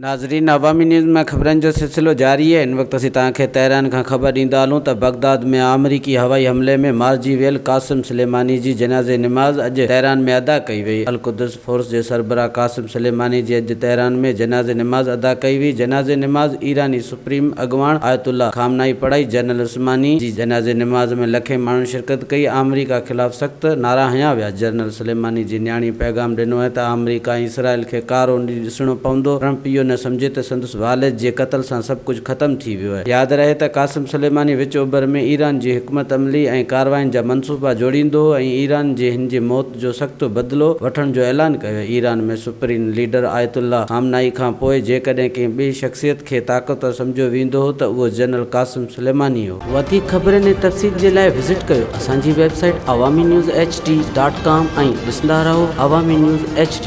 ناظرين عوامي نيوز ۾ خبرن جو سلسلو جاري آهي هن وقت اسين توهان کي تهران کان خبر ڏيندا هلون ته بغداد ۾ آمريڪي هوائي حملي ۾ مارجي ويل قاسم سليماني جي جنازي نماز اڄ تهران ۾ ادا ڪئي وئي القدس فورس جي سربراهه قاسم سليماني جي اڄ تهران ۾ جنازي نماز ادا ڪئي وئي جنازي نماز ايراني سپريم اڳواڻ آيت الله خامنائي پڙهائي جنرل عثماني جي جنازي نماز ۾ لکين ماڻهن شرڪت ڪئي آمريڪا خلاف سخت نعرا هنيا ويا جنرل سليماني جي نياڻي پيغام ڏنو آهي ته آمريڪا ۽ اسرائيل کي ڪارو ڏينهن ڏسڻو پوندو، ٽرمپ اهو نه سمجهي ته سندس والد جي قتل سان سڀ ڪجهه ختم ٿي ويو آهي. ياد رهي ته قاسم سليماني وچ اوڀر ۾ ايران جي حڪمت عملي ۽ ڪاررواين جا منصوبا جوڙيندو هو ۽ ايران جي هن جي موت جو سخت بدلو وٺڻ جو اعلان ڪيو. ايران ۾ سپريم ليڊر آيت الله خامنائي کان پوء جيڪڏهن ڪنهن ٻئي شخصيت کي طاقتور سمجهيو ويندو هو ته اهو جنرل قاسم سليماني هو. وڌيڪ خبرن ۽ تفصيل جي لاء وزٽ ڪيو اسان جي website Awami news H D dot com ۽ ڏسندا رهو عوامي نيوز ايڇ ڊي.